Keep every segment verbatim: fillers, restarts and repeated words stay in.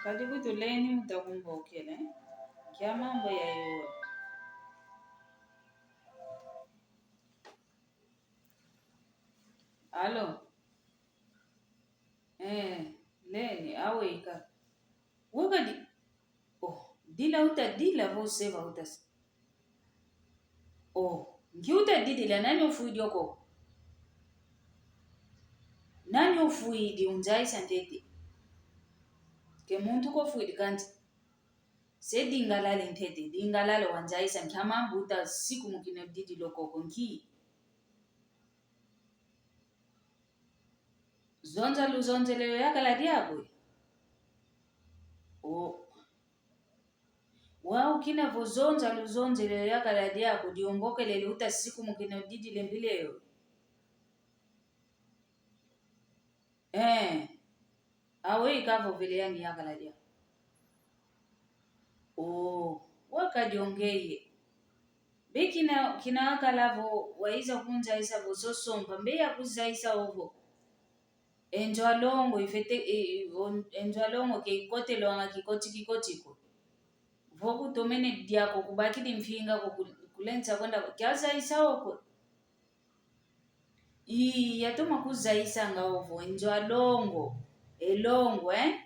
Kadi kutu Leni mutakumbokele, kia mambu ya yola. Alo. Eh, Leni, aweka. Wakadi. Oh, dila uta dila vo seva uta s-, oh, nki uta didila nani ofwidi oko? Nani ofwidi unzaisa ntete? Ke muntu ko ofwidi kanti. Se dingalale ntete, dingalale wanzaisa nkia mambu uta sikumukina didila oko nki? Zonza luzonzele yo yakala diaku. O. Wau kina vo zonza luzonzele yo yakala diaku, diongokelele uta sikumukina didila mbila yo. Eh. Awe ikavovele yani yakala dia. O, wakadiongeye. Mbe kina, kina wakala vo, waiza kunzaisa vo sosompa, mbe yakuzaisa ovo. E nzo a longo, ifete, e, o, e nzo a longo ke ikotelwanga kikoti kikoti ko. Vo kutomene diako kubakidi mfinga ko ku-, kulensa kwenda, kiazaisa oko. Ii, yatoma kuzaisanga ovo, e nzo a longo, e longo, eh?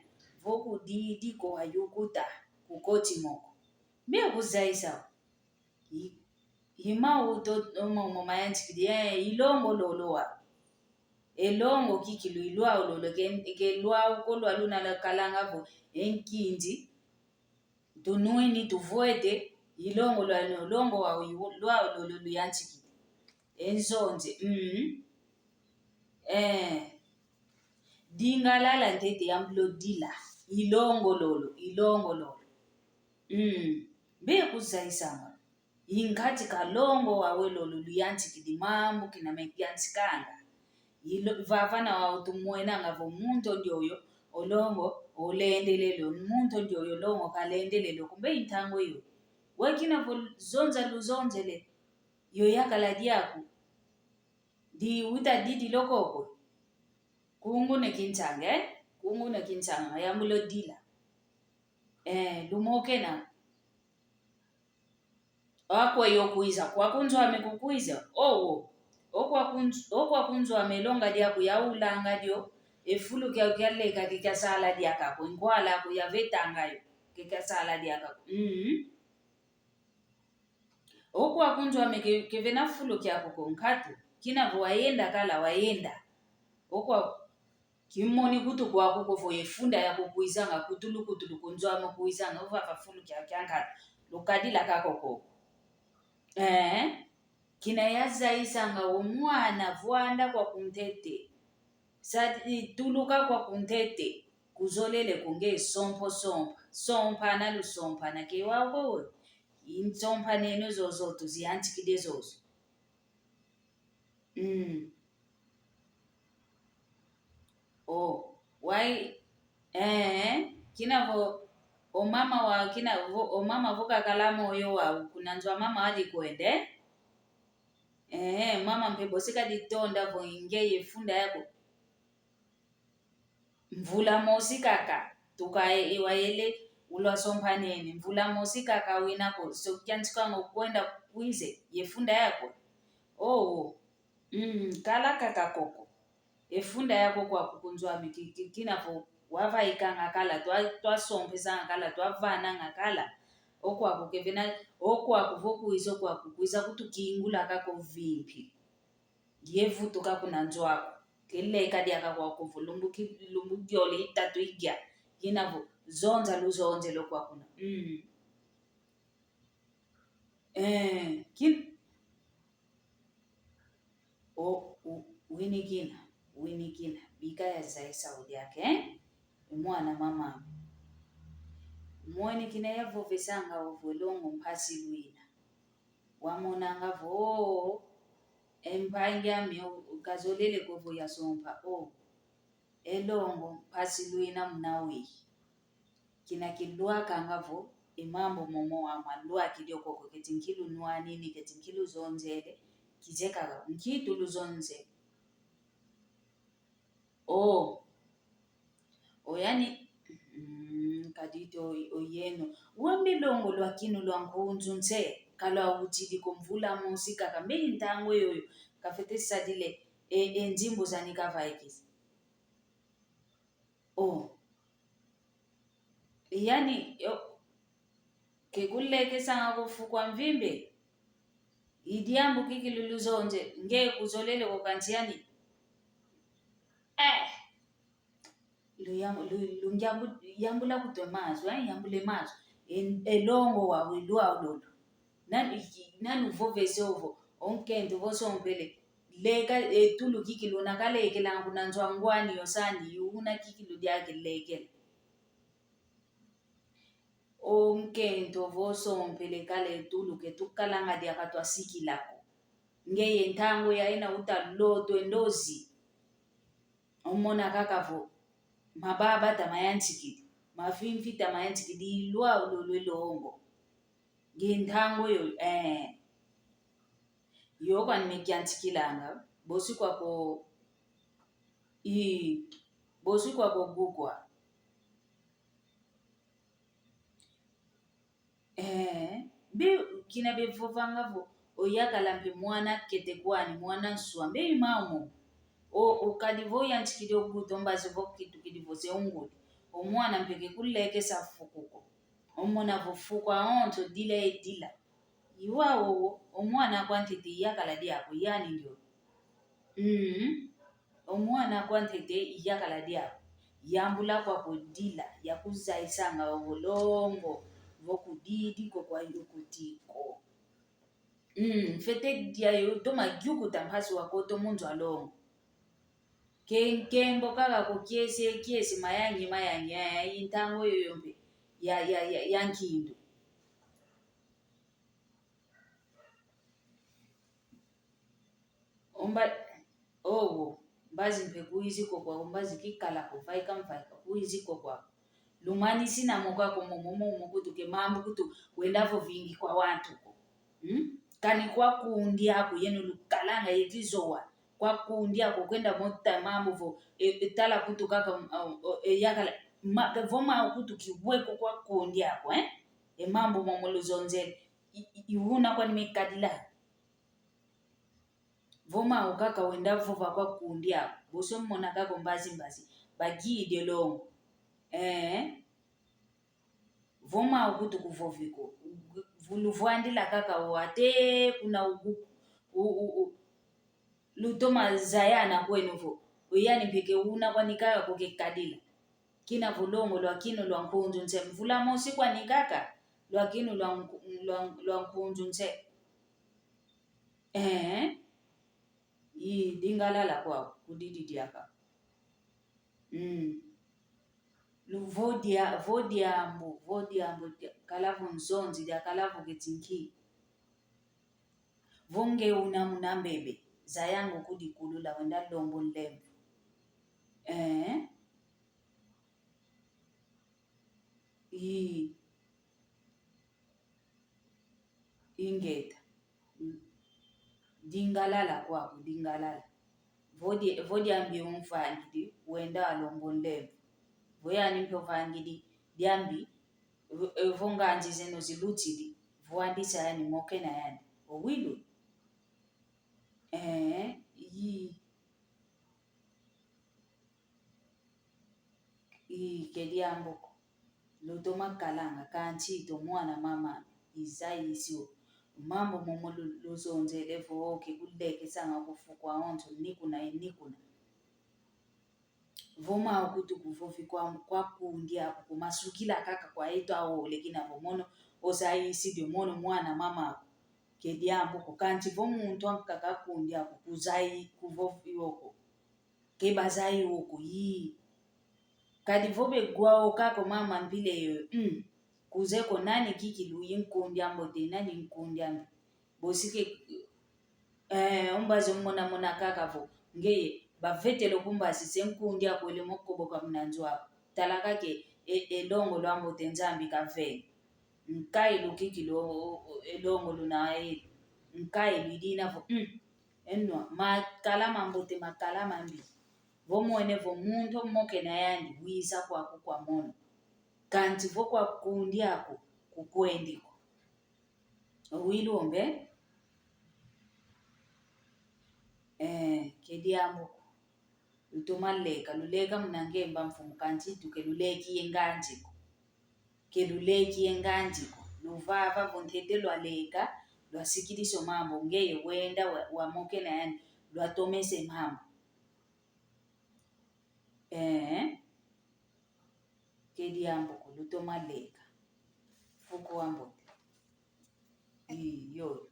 Vo kudidi ko ayukuta, kukoti moko. Mbe kuzaisa. I, ima uto, omo, omo mayantikidi, eh, i longo lolo wa. E longo kikilu, i lwau lolo, ke, ke lwau ko lwa luna lwakalanga vo, e nkindi. Tunwini tuvwete, i longo lwa, longo wa, lwau lolo luyantikidi. E nzonzi, mm. Eh. Dingalala ntete yambula odila. I longo lolo, i longo lolo. Mm. Mbe kuzaisanga. I nkati ka longo wawe lolo luyantikidi mambu kina mekiantikanga. Ilo, vavana wau tumwenanga vo muntu ndioyo, o longo, olendelele, muntu ndioyo longo kalendelele, kumbe i ntangu iyo. Wau kina vo zonza luzonzele, yo yakala diaku. Di uta didi lokoko. Kunguna kintange, eh? Kunguna kintange, yambula odila. Eh, lumokena. Akweyi okwiza, kwaku nzo ame kukwiza. Owo. Okwaku nz-, okwaku nzo ame longa diaku yaulanga dio. E fulu kiaku kialeka ke kiasala diaka ko. Nkwala aku yavetanga yo. Ke kiasala diaka ko. Mm. Okwaku nzo ame ke, kevena fulu kiaku ko nkatu. Kina vo wayenda kala wayenda. Okwa Kimoni kutu kwaku ko vo ye funda yaku kwizanga kutulu kutulu ku nzo ame kwizanga, uvava fulu kia, kia nkatu. Lukadila kako ko. Eh? Kina yazayisanga o mwana vwanda kwaku ntete. Sa, i, tuluka kwaku ntete. Kuzolele ko nge sompo sompa. Sompana lusompana ke wau ko we. I nsompaneno zozo tuziyantikide zozo. Mm. O, wai, eh, kina vo, o mama wa, kina vo, o mama vo kakala moyo wa, kuna nzo a mama wadi kwende. Eh, mama mpe bosi kadi tonda vo ingeye funda yako. Mvula mosi kaka, tuka e-, e wayele ulwa sompanene. Mvula mosi kaka wina ko, so kiantika ngo kwenda kwize, ye funda yako. Oh, mm, kala kaka koko. E funda yako kwaku ku nzo ame ki-, ki-, kina vo wavaikanga kala, twa, twasompesanga kala, twavananga kala. Okwaku kevena, okwaku vo kwiza, okwaku kwiza kutukingula kako vimpi. Yevutuka kuna nzo aku. Keleka diaka kwaku vo lumbu ki-, lumbu giole itatu igia. Kina vo zonza luzonzele kwaku kuna. Mm. Eh, kin-, o, u-, wini kina, wini kina. Bika yazayisa udi ake, eh? E mwana mama. Mweni kina yavovesanga ovo e longo mpasi lwina. Wamonanga vo, e mpangi ame o, kazolele ko vo yasompa o. E longo, mpasi lwina muna weyi. Kina kilwakanga vo, e mambu momo amwa lwakidi okoko keti nkilunwanini, keti nkiluzonzele, kizekaka, nki tuluzonzele. O. O yani, mm, Dito oyeno. Wambe longo lwakinu lwa nkunzu nse, kalwa utidi ko mvula mosi kaka, mbe i ntangu yoyo, kafete sadile, e, e nzimbu zani kavaikisi. Oh. Yani, yo, ke kulekesanga ko fukwa mvimbe. I diambu kikilu luzonze, nge kuzolele ko kansi yani. Eh. Luyam-, lu-, lungyambu-, yambula kutwe mazu, eh, yambule mazu. E, e longo wa wilwa lolo. Nani, nani uvovese ovo, o nkento vo sompele. Leka, e tulu kikilu nakalekelanga kuna nzo a ngwani yo sandi, yuna kikilu diakilekela. O nkento vo sompele kala e tulu ke tukalanga diaka twasikila ko. Ngeye ntangu ya ena uta loto e ndozi. Omona kaka vo, mababa tama yantikidi, mafimfi tama yantikidi, ilwa ulolwe longo. Ngi ntangu yo, eh. Yo kwani mekiantikilanga, bosi kwako, i, bosi kwako gukwa. Eh, be, kina bevovanga vo, oyakala mpe mwana kete kwani, mwana nswa, mbe imaumo. O, okadi vo yantikidi oguta o mbazi vo kitukidi vo se ungudi. O mwana mpe ke kulekesa fuku ko. Omona vo fuku awonso dila edila. Iwa o, o mwana kwa ntete iyakala diako, yani ndio. Mm. O mwana kwa ntete iyakala diako. Yambula kwako dila, yakuzayisanga o longo, vo kudidi ko kwa yukutiko. Mm, fete dia yo, toma yukuta mpasi wa koto mu nzo a longo. Ke nkembo kaka ko kiese, kiese, mayangi, mayangi, eh, i ntangu yoyo mpe ya, ya, ya, ya nkindu. Omba-, owo, mbazi mpe kuizi ko kwa, mbazi kikala ko, vaika mvaika, kuizi ko kwa. Lumanisi na moka ko momo, momo kutu ke mambu kutu, wenda vovingi kwa wantu ko. Hmm? Kani kwa kundi aku, yenu lukalanga ye kizowa. Kwa kundi aku, kwenda mota mambu vo, e, e, tala kutu kaka, um, um, e, yakala, ma, vo ma kutu kiweko kwa kundi aku, eh? E mambu momo luzonzele, i, i, i una kwani mekadila. Vo mau kaka wenda vova kwa kundi aku, boso mona kaka mbazi mbazi, bagide longo. Eh? Vo mau kutu kuvovi ko, luvwandila kaka o ate kuna ugu, u, u, u, lutoma zayana kweno vo, oyani mpe ke una kwani kaka ko kekadila. Kina vo longo lwakinu lwa nkunzu nse, mvula mosi kwani kaka, lwakinu lwa nku-, lwa, lwa nkunzu nse. Eh? I dingalala kwau, kudidi diaka. Mm. Lu vo dia-, vo diambu, vo diambu dia-, kala vo nzonzi dia kala vo ketinki. Vo nge una muna mbebe, zayango kudikulula wenda lombo nlemvo. Eh? I, ingeta. Dingalala kwaku, dingalala. Vo di-, vo diambi umvangidi, wenda alombo nlemvo. Vo yani mpe uvangidi, diambi, vo, vo nganzi zeno zilutidi, vwandisa yani mokena yani. Owilu? Eh, i. I ke diambu ko. Lutoma kalanga, kansi to mwana mama, izayisi o. Mambu momo lu-, luzonzele vo ke kulekesanga ko fuku awonso, ni kuna, ni kuna. Vo mau kutu kuvovi kwa, kwa kundi aku, kumasukila kaka kwa eto awo, lekina vo mono, ozayisi dio mono mwana mama aku. Ke diambu ko, kansi vo muntu ankaka kundi aku, kuzayi, kuvovi wo ko. Ke bazayi wo ko, ii. Kadi vo begwa o kaka o mama mpila yo, mm. Kuze ko nani kikilu i nkundi ambote, nani nkundi ambi. Bosi ke, eh, o mbazi omona mona kaka vo. Ngeye, bavetele ku mbazi se nkundi aku ele mokoboka muna nzo aku. Tala kaka e, e longo lwambote Nzambi kavene. Nkayi lukikilu o, o, o, e longo luna elu. Nkayi lwidina vo, mm. Enwa, makala mambote, makala mambi. Vo mwene vo muntu mokena yandi, wiza kwaku kwa mono. Kansi vo kwa kundi aku, kukwendi ko. Owili ombe? Eh, ke diambu ko. Lutoma leka, luleka muna ngemba mfumu kansi tuke luleki ye nganzi ko. Ke luleki ye nganzi ko. Luvava vo ntete lwaleka, lwasikidisa o mambu, ngeye wenda wa, wamokena yani, lwatomesa e mambu. Eh, ke diambu ko, lutoma leka. Fuku wambote. Iyo.